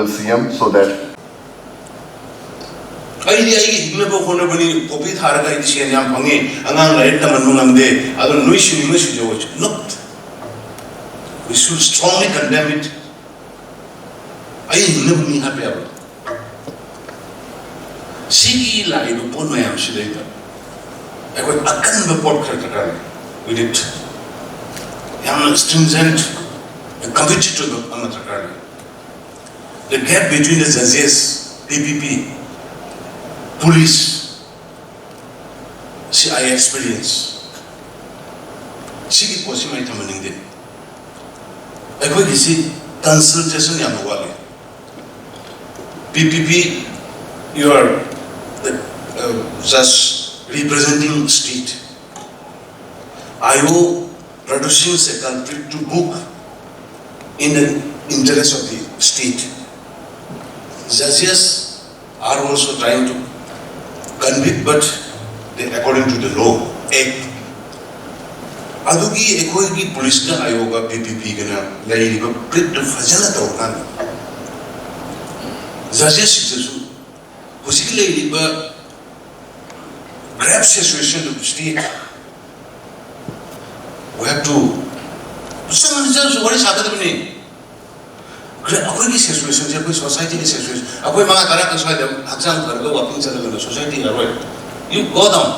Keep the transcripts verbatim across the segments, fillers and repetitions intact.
C M so that ꯑꯩꯗꯤ ꯑꯩꯒꯤ ꯍꯤꯡꯅꯕ ꯍꯣꯠꯅꯕꯅꯤ, ꯄꯣꯄꯤ ꯊꯥꯔꯒ ꯑꯩꯗꯤ ꯁꯦꯟ ꯌꯥꯝ ꯐꯪꯉꯤ, ꯑꯉꯥꯡ ꯂꯥꯏꯔꯤꯛ ꯇꯝꯍꯟꯕ ꯉꯝꯗꯦ, ꯑꯗꯨꯅ ꯅꯣꯏ ꯁꯤꯅꯤꯡꯕ ꯁꯤꯖꯧ꯫ Not. We should strongly condemn it. ꯑꯩ ꯍꯤꯡꯅꯕ ꯃꯤ ꯍꯥꯠꯄ ꯌꯥꯕ꯭ꯔꯣ? ꯁꯤꯒꯤ ꯂꯥꯛꯏꯕ ꯄꯣꯠ ꯃꯌꯥꯝꯁꯤꯗꯩꯗ ꯑꯩꯈꯣꯏ ꯑꯀꯟꯕ ꯄꯣꯠ ꯈꯔ ꯗꯔꯀꯥꯔ ꯂꯩ꯫ We need ꯌꯥꯝꯅ stringent, competitive ꯑꯃ ꯗꯔꯀꯥꯔ ꯂꯩ꯫ The gap between the judges, P P P, police, C I experience, ꯁꯤꯒꯤ ꯄꯣꯠꯁꯤꯃ ꯑꯩ ꯊꯝꯍꯟꯅꯤꯡꯗꯦ꯫ ꯑꯩꯈꯣꯏꯒꯤꯁꯤ consultation ꯌꯥꯝꯅ ꯋꯥꯠꯂꯤ꯫ P P P, you are the uh, just representing state. I O producing a culprit to book in the interest of the state. Judges are also trying to convict, but they, according to the law, act. ꯑꯗꯨꯒꯤ ꯑꯩꯈꯣꯏꯒꯤ ꯄꯨꯂꯤꯁꯀ ꯑꯥꯏ ꯑꯣꯒ ꯄꯤ ꯄꯤ ꯄꯤꯒꯅ ꯂꯩꯔꯤꯕ ꯄ꯭ꯔꯤꯠꯇꯨ ꯐꯖꯅ ꯇꯧꯔꯀꯥꯟꯗ ꯖꯖꯦꯁꯁꯤꯡꯗꯁꯨ ꯍꯧꯖꯤꯛꯀꯤ ꯂꯩꯔꯤꯕ grave situation of state, we have to ꯆꯪꯁꯨ ꯋꯥꯔꯤ ꯁꯥꯒꯗꯕꯅꯤ꯫ ꯑꯩꯈꯣꯏꯒꯤ ꯁꯤꯆꯨꯋꯦꯁꯟꯁꯦ, ꯑꯩꯈꯣꯏ ꯁꯣꯁꯥꯏꯇꯤꯒꯤ ꯁꯤꯆꯨꯋꯦꯁꯟ, ꯑꯩꯈꯣꯏ ꯃꯉꯥ ꯇꯔꯥ ꯈꯛ ꯁ꯭ꯋꯥꯏꯗ ꯍꯛꯆꯥꯡ ꯐꯔꯒ ꯋꯥꯀꯤꯡ ꯆꯠꯂꯒꯅ ꯁꯣꯁꯥꯏꯇꯤ ꯌꯥꯔꯣꯏ꯫ You go down,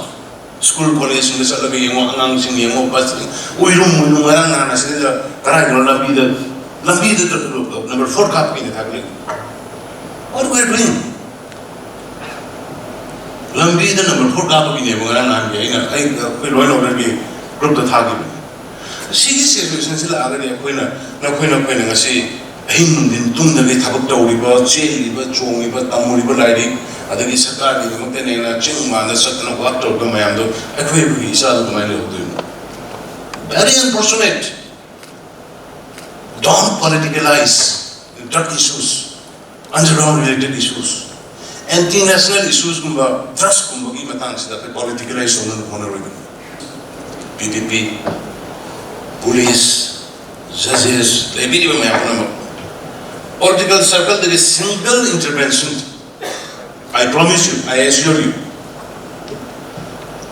ꯁ꯭ꯀꯨꯜ ꯀꯣꯂꯦꯖꯁꯤꯡꯗ ꯆꯠꯂꯒ ꯌꯦꯡꯉꯣ, ꯑꯉꯥꯡꯁꯤꯡ ꯌꯦꯡꯉꯣ, ꯕꯁ ꯎꯏꯔꯨꯝ ꯎꯏꯔꯨꯝ꯫ ꯉꯔꯥꯡ ꯅꯍꯥꯟ ꯑꯁꯤꯗ ꯀꯗꯥꯏꯗꯅꯣ ꯂꯝꯕꯤꯗ, ꯂꯝꯕꯤꯗ ꯅꯝꯕꯔ ꯐꯣꯔ ꯀꯥꯞꯄꯒꯤꯅꯦ ꯊꯥꯒꯠꯂꯤ꯫ What we are doing? ꯂꯝꯕꯤꯗ ꯅꯝꯕꯔ ꯐꯣꯔ ꯀꯥꯞꯄꯒꯤꯅꯦꯕ ꯉꯔꯥꯡ ꯅꯍꯥꯟꯒꯤ ꯑꯩꯅ, ꯑꯩ, ꯑꯩꯈꯣꯏ ꯂꯣꯏ ꯂꯧꯔꯒꯤ ꯒ꯭ꯔꯨꯞꯇ ꯊꯥꯈꯤꯕꯅꯤ꯫ ꯁꯤꯒꯤ ꯁꯤꯆꯨꯋꯦꯁꯟꯁꯤ ꯂꯥꯛꯑꯒꯗꯤ ꯑꯩꯈꯣꯏꯅ, ꯅꯈꯣꯏ, ꯅꯈꯣꯏꯅ ꯉꯁꯤ ꯑꯍꯤꯡ ꯅꯨꯡꯊꯤꯟ ꯇꯨꯝꯗꯕꯤ ꯊꯕꯛ ꯇꯧꯔꯤꯕ, ꯆꯦꯜꯂꯤꯕ, ꯆꯣꯡꯉꯤꯕ, ꯇꯝꯃꯨꯔꯤꯕ ꯂꯥꯏꯔꯤꯛ, ꯑꯗꯒꯤ ꯁꯔꯀꯥꯔꯒꯤꯗꯃꯛꯇꯅꯦꯅ ꯆꯤꯡ ꯃꯥꯟꯗ ꯆꯠꯇꯅ ꯋꯥꯛ ꯇꯧꯔꯤꯕ ꯃꯌꯥꯝꯗꯣ ꯑꯩꯈꯣꯏ, ꯑꯩꯈꯣꯏꯒꯤ ꯏꯆꯥꯗꯣ ꯀꯃꯥꯏꯅ ꯂꯩꯍꯧꯗꯣꯏꯅꯣ? Very unfortunate. Don't politicalize drug issues, underground related issues, anti national issuesꯀꯨꯝꯕ, drugsꯀꯨꯝꯕꯒꯤ ꯃꯇꯥꯡꯁꯤꯗ ꯑꯩꯈꯣꯏ politicalize ꯇꯧꯅꯕ ꯍꯣꯠꯅꯔꯣꯏꯗꯕꯅꯤ꯫ P P P, police, judges, ꯂꯩꯕꯤꯔꯤꯕ ꯃꯌꯥꯝ ꯄꯨꯝꯅꯃꯛ, Political circle, there is single intervention. I promise you, I assure you.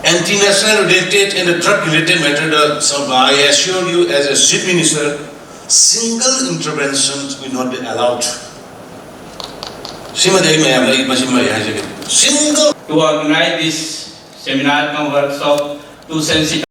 Anti-national related and drug related matter, the, some, I assure you, as a chief minister, single intervention will not be allowed. ꯁꯤꯃꯗꯤ ꯑꯩ ꯃꯌꯥꯝꯗ ꯑꯩ ꯃꯁꯤꯃ ꯑꯩ ꯍꯥꯏꯖꯒꯦ꯫ Single. To organize this seminar cum workshop to sensitize